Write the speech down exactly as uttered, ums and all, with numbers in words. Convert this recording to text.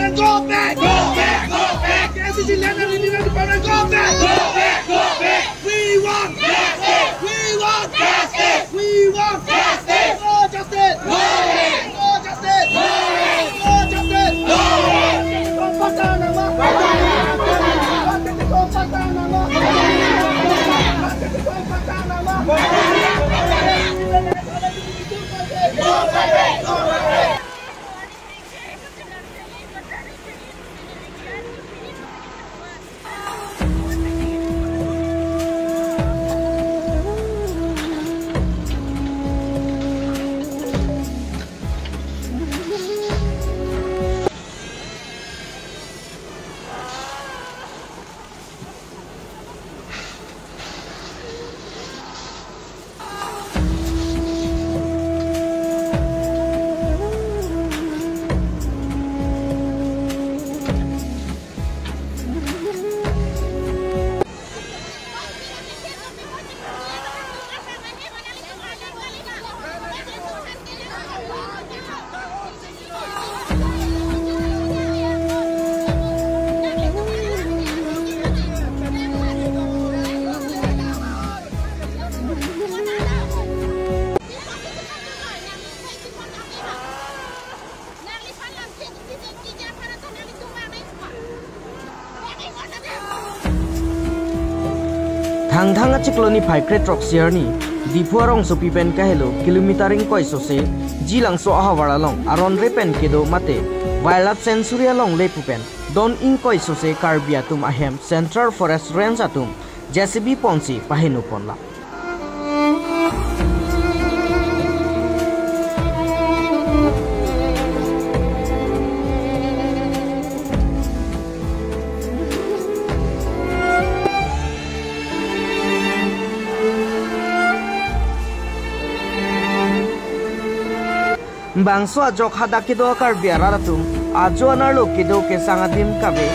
department, go back! Go back! Go back! K A C C land and revenue department, go back! Go back! Go back! We want justice! We want justice! We want justice! No justice! No rest! No justice! No rest! No justice! No rest! Thangthang achiklo niphai kre throksi arni, Diphu arongsopi pen kahelo kilometer ingkoi sose, Jilangso ahavar along aron re pen kedo mate Wildlife Sanctuary along lepu pen don ingkoi sose Karbi atum ahem Central Forest Range atum J C B ponsi paheno ponlang. Bangso ajok hadak kedo Karbi arat atum ajo anerlo kedo kesang adim kave.